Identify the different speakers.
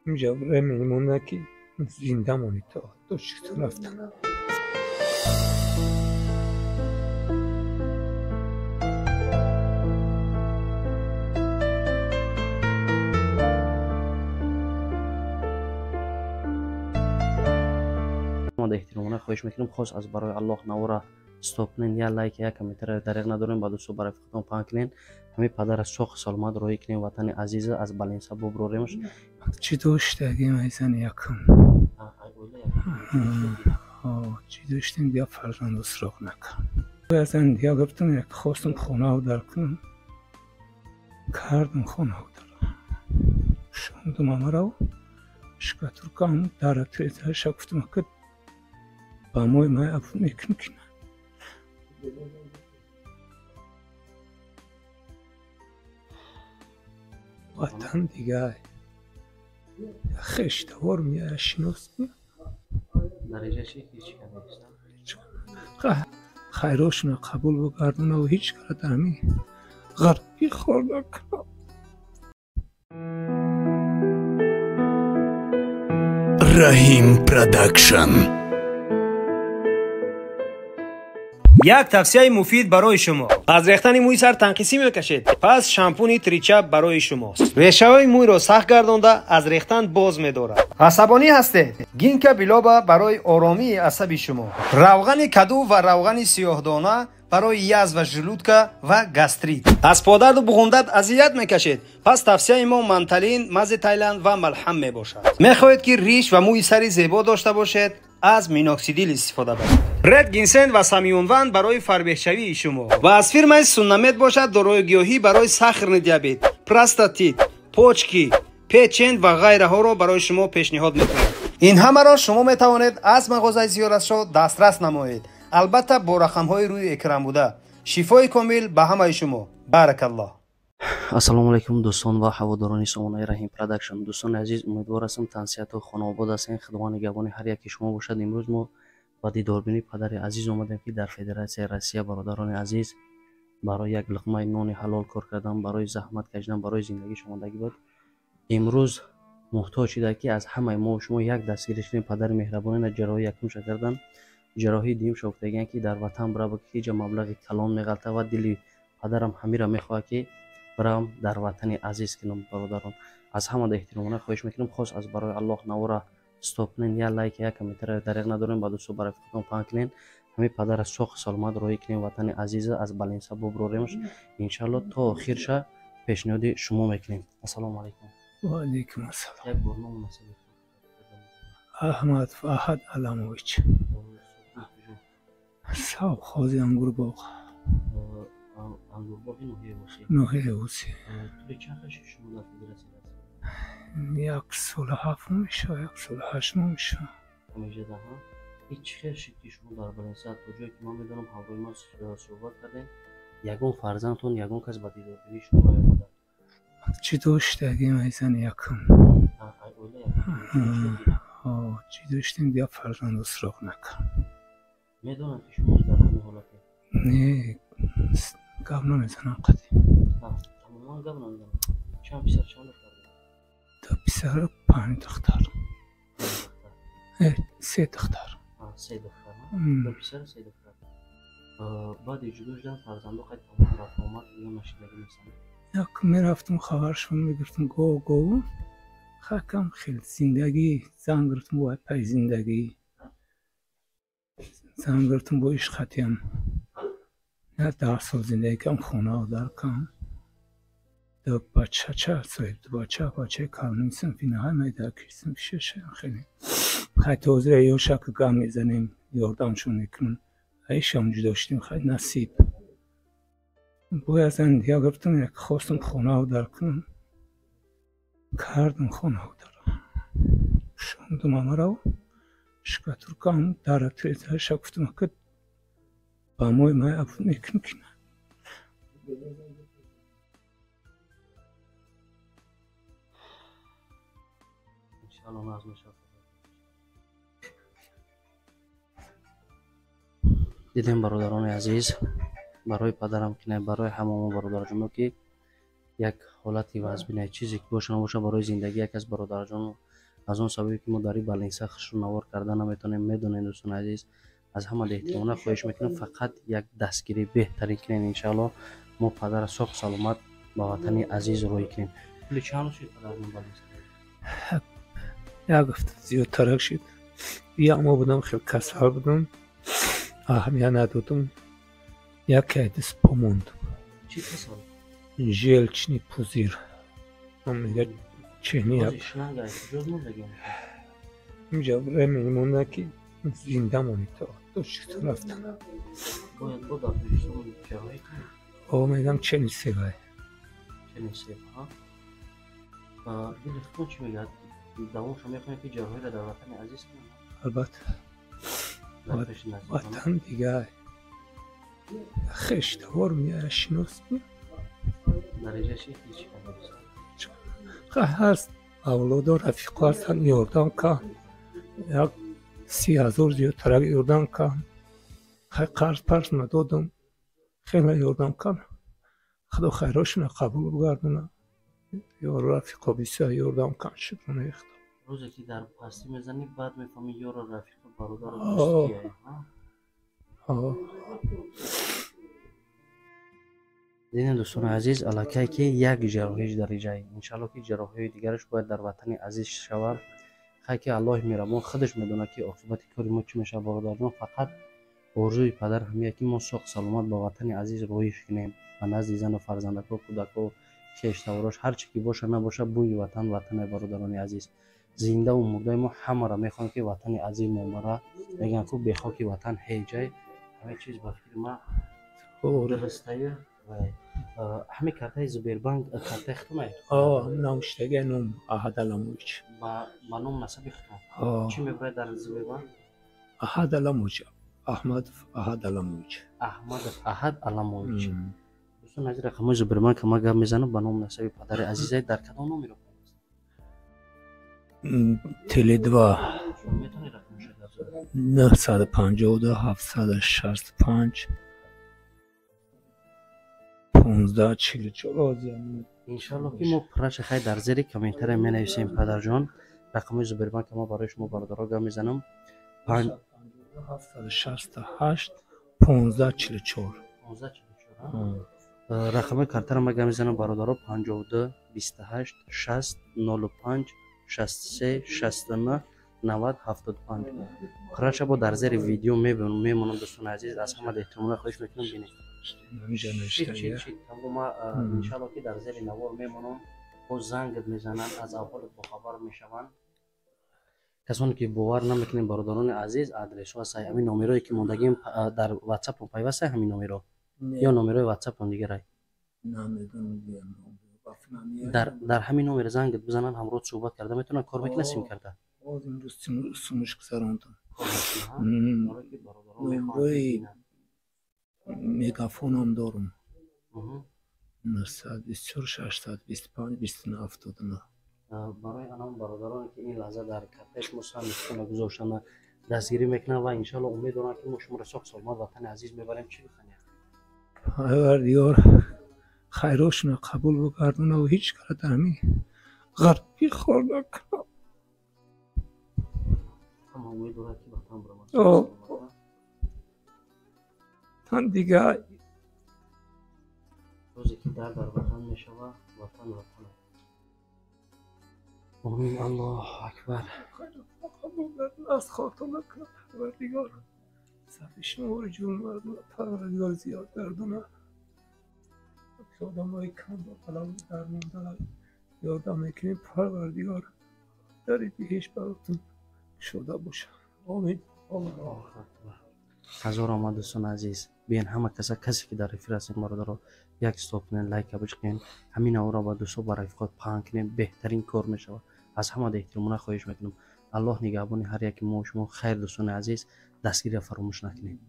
Speaker 1: Инҷа времени монда, ки зинда монед то Тоҷикистон рафтан.
Speaker 2: Эҳтиромона хоҳиш мекунем, хос аз барои Аллоҳ навора стоп кунен, я лайк, я комментария дариқ надорем, ба дӯсту ба рафиқатон паҳн кунен. Ҳамин падара соғ саломат роҳӣ кунем, ватани азиза аз балинса буброремаш.
Speaker 1: Чӣ доштагим айзани якум? Чӣ доштем, дия фарзанду суроғ накард. Азан дия гуфтам, як хостам хонаву дар кунам, кардам хонаву дар. Шондум амарав штукатуркам дара трезаша, гуфтам, ки ба мои май афу мекунӣ ки на. Ватан дигар хештавор меяд, шинос меяд. Хайрошона қабул бигардонаву ҳеҷ кара дар ҳамин ғарбӣ хор накунам.
Speaker 3: Раҳим Продакшн.
Speaker 4: Як тавсияи муфид барои шумо. Аз рехтани мӯи сар танқисӣ мекашед, пас шампуни Тричап барои шумост. Решаҳои мӯйро сахт гардонда, аз рехтан боз медорад. Асабонӣ ҳастед? Гинка билоба барои оромии асаби шумо. Равғани каду ва равғани сиёҳдона барои язва желудка ва гастрит. Аз подарду буғумдард азият мекашед, пас тавсияи мо манталин, мази Тайланд ва малҳам мебошад. Мехоҳед, ки риш ва мӯи сари зебо дошта бошед? Аз миноксидил истифода баред. Ред гинсен ва самиюнван барои фарбеҳшавии шумо ва аз фирмаи Суннамед бошад дорои гиёҳӣ барои сахарный диабет, простатит, почки, печень ва ғайраҳоро барои шумо пешниҳод мекунад. Ин ҳамаро шумо метавонед аз мағозаи Зиёратшо дастрас намоед, албатта бо рақамҳои рӯи экран буда. Шифои комил ба ҳамаи шумо. Баракаллоҳ.
Speaker 2: Ассалому алайкум, дӯстон ва ҳаводорони сомонаи Раҳим Продакшн. Дӯстони азиз, умедвор ҳастам, тансиҳату хонаобод ҳастем. Худованд нигаҳбони ҳар яки шумо бошад. Имрӯз мо ба дидорбинии падари азиз омадем, ки дар Федератсияи Россия, бародарони азиз, барои як луқмаи нони ҳалол кор кардан, барои заҳмат кашидан, барои зиндагиш омодагӣ буд. Имрӯз муҳтоҷ шуда, ки аз ҳамаи мо шумо як дастгирӣ шудем. Падари меҳрабонина ҷарроҳии якумша кардан, ҷарроҳии дуюмша гуфтагиян, ки дар ватан бирава, ки ҳеҷа маблағи калон меғалта, ва дили падарам ҳамира мехоҳад, ки бирам дар ватани азиз кунам. Бародарон, аз ҳамада эҳтиромона хоҳиш мекунем, хос аз барои Аллоҳ навора стоп кунен, я лайк, я комментария дариқ надорем, ба дӯсту ба рафиқатон паҳн кунен. Ҳамин падара соғ саломат роҳӣ кунем, ватани азиза аз балинса буброремаш. Иншалло, то охирша пешниҳоди шумо мекунем. Ассалому алайкум.
Speaker 1: Ва алайкум ассалом.
Speaker 2: Як бор ному насаб.
Speaker 1: Аҳмад Фаҳад Аламович. Совхози Ангурбоғ.
Speaker 2: Ангурбоғи ноҳияи Восеъ.
Speaker 1: Ноҳияи Восеъ.
Speaker 2: Тӯли чанд қаши шумо дар федератсия?
Speaker 1: 1 соли 7 моҳ мешавад, 1 соли 8 моҳ мешавад.
Speaker 2: Ҳамеҷадаҳа. Ҳеҷ чӣ хел шуд, ки шумо дар Балинса, то ҷое ки ман медонам, ҳамроҳи ман суҳбат кардем, ягон фарзандтон, ягон кас ба дидорбинии шумо наомада?
Speaker 1: Чӣ доштагим айзани якум? Чӣ доштем, дия фарзанду суроғ накард.
Speaker 2: Медонам, ки шумо дар ҳамин ҳолате?
Speaker 1: Не, гап намезанам қадим.
Speaker 2: Тамоман гап намезанам. Чанд писар, чанд духтар?
Speaker 1: Ду писару панҷ духтар. Се духтар.
Speaker 2: Се духтар, ду писару се духтар. Баъди ҷудо шудан фарзандо қайд тамом рафтуомад ё нашидагӣ нестанд?
Speaker 1: Як мерафтум, хабаршон мегирифтум, гоҳ гоҳу хакам хел зиндагӣ зан гирифтум, бо пай зиндагӣ зан гирифтум, бо ишқатиям 10 сол зиндагӣ кардам, хонау дар кам, ду бачача соҳиб, ду бача, бачаи калоним синфи наҳай, майдаки синфи шашам. Хеле хай тозира ёшака гап мезанем, ёрдамшон мекунем. Аишам ҷудо шудем, хай насиб. Бояд зан дигар гирифтам, як хостам хонау дар кунам, кардам хонау дар. Шондум амарав штукатуркам дара трезаша, гуфтам, ки ба мои май афу мекунӣ ки на.
Speaker 2: Иншалло, нағз мешавад. Дидем, бародарони азиз, барои падарам ки не, барои ҳамамо бародарҷоно, ки Як ҳолати вазбина, чизе ки боша набоша, барои зиндагӣ як аз бародарҷон. Аз он сабабе ки мо дар ин больница хушрӯ навор карда наметавонем, медонем, дӯстони азиз, аз ҳама эҳтиромона хоҳиш мекунам, фақат як дастгирӣ беҳтарин кунем. Иншаалло, мо падара соғ саломат ба ватани азиз рӯй кунем. Пули чанд шуд, падарҷон, больница?
Speaker 1: Як ҳафта зиёдтарак шуд. Як моҳ будам, хел касал будам, аҳамият надодам. Яке ҳадис помонд.
Speaker 2: Чӣ касал?
Speaker 1: Желчный пузырь мега, чени.
Speaker 2: Шланга куҷоз мондагӣ?
Speaker 1: Инҷа времени монда, ки зинда монед, то Тоҷикистон рафтам.
Speaker 2: Бояд бо дар Тоҷикистон ҷарроҳӣ кунед?
Speaker 1: О, мегам, чени сегай.
Speaker 2: Чени се. Дили худтон чӣ мегӯяд? Давомшо мехоҳем, ки ҷарроҳиро дар ватани азиз кунем?
Speaker 1: Албатта.
Speaker 2: Дар пеши наздикон.
Speaker 1: Ватан дига хештавор меяя, шинос.
Speaker 2: Дараҷаи ҳеҷ кардааст?
Speaker 1: Ҳаст, авлодо, рафиқо ҳастанд, ёрдам кан. Як 30 000 зиёдтарак ёрдам кан. Хай, қарз парз надодам, хеле ёрдам кан. Худо хайрошона қабул бигардона. Ёру рафиқо бисёр ёрдам кан, шукронаи Худо.
Speaker 2: Рӯзе ки дар пастӣ мезанӣ, баъд мефаҳмӣ ёру рафиқу бародару
Speaker 1: О.
Speaker 2: дӯст кия.
Speaker 1: О.
Speaker 2: Дидем, дӯстони азиз, аллакай ки як ҷарроҳиш дариҷай. Иншалло, ки ҷарроҳиҳои дигараш бояд дар ватани азиз шавад. Хай, ки Аллоҳи меҳрабон худаш медонад, ки оқибати кори мо чӣ мешавад. Бародарҷон, фақат орзуи падар ҳамия, ки мо соғ саломат ба ватани азиз роиш кунем, ба назди зану фарзандако, кӯдако, хештаворош. Ҳар чӣ ки боша набоша, бӯи ватан ватане. Бародарони азиз, зиндаву мурдаи мо ҳамаро мехоҳем, ки ватани азизмон бара. Мегӯянд ку, бехоки ватан ҳеҷ ҷай. Ҳамин чиз ба фикри ман дурустаю. Ҳамин картаи Сбербанк картаи худтон?
Speaker 1: О, навиштагия ном Аҳад Аламович.
Speaker 2: Ба ном насаби худтон? Чӣ мебурад дар Сбербанк?
Speaker 1: Аҳад Аламович, Аҳмадов Аҳад Аламович.
Speaker 2: Аҳмадов Аҳад Аламович. Дӯстон азиз, рақамҳои Сбербанк ма гап мезанам, ба ном насаби падари азизай. Дар кадом номеро?
Speaker 1: Теле2.
Speaker 2: Метавонед рақамоша гап занед?
Speaker 1: 952 765 15 44.
Speaker 2: Иншалло, ки мо пурраша, хай, дар зери комментария менависем. Падарҷон, рақамҳои Сбербанк ма барои шумо бародаро гап мезанам.
Speaker 1: 768 15 44.
Speaker 2: 15 44. Рақамҳои картаро ма гап мезанам, бародаро: 52 28 60 05 63 69 90 75. Пурраша бо дар зери видео мемонам. Дӯстони азиз, аз ҳама эҳтиромона хоҳиш мекунам, бинед. Ма, иншалло, ки дар зери навор мемонам, боз зангат мезананд, аз аҳволат бохабар мешаванд. Касоне ки бовар намекунем, бародарони азиз, адресҳо ҳастай, ҳамин номерое ки мондагим дар ватсапон пайвастай, ҳамин номеро ё номерои ватсапон дигарай? Дар ҳамин номер зангат бизананд, ҳамроҳ суҳбат карда метавонанд. Кор мекунад сим карта?
Speaker 1: Имрӯз сумуш гузарондам. Номерои мегафонам дорум: 924 625 29 79.
Speaker 2: Барои анам бародароне ки ин лаҳза дар картаи шумо саҳми гузоштана, дастгирӣ мекунанд ва иншалло умед доранд, ки мо шуморо соғ саломат ватани азиз мебарем, чӣ гуфтани?
Speaker 1: Парвардигор хайрошона қабул бигардонаву ҳеҷ кара дар ҳамин ғарбӣ хор накунад.
Speaker 2: Ҳама умед дорад, ки ватан биравад.
Speaker 1: Тан дига.
Speaker 2: Рӯзе ки дар ватан мешава, ватан ватан. Омин, Аллоҳу акбар.
Speaker 1: Аз хотир накунад, Парвардигор сафи шуморо ҷур мардона, Парвардигор зиёд гардона. Одамои камбағалам дармонда ёрдам мекунем, Парвардигор дари биҳишт баротон кушода бошад. Омин, Аллоҳу
Speaker 2: акбар. Ҳазор омад. Дӯстони азиз, биен, ҳама каса, касе ки дар эфир ҳастем, бародаро, як стоп кунен, лайка бичиқен, ҳамин наворо ба дӯсто, ба рафиқот паҳн кунем, беҳтарин кор мешавад. Аз ҳама эҳтиромона хоҳиш мекунам. Аллоҳ нигаҳбони ҳар яки мо шумо. Хайр, дӯстони азиз, дастгириро фаромӯш накунед.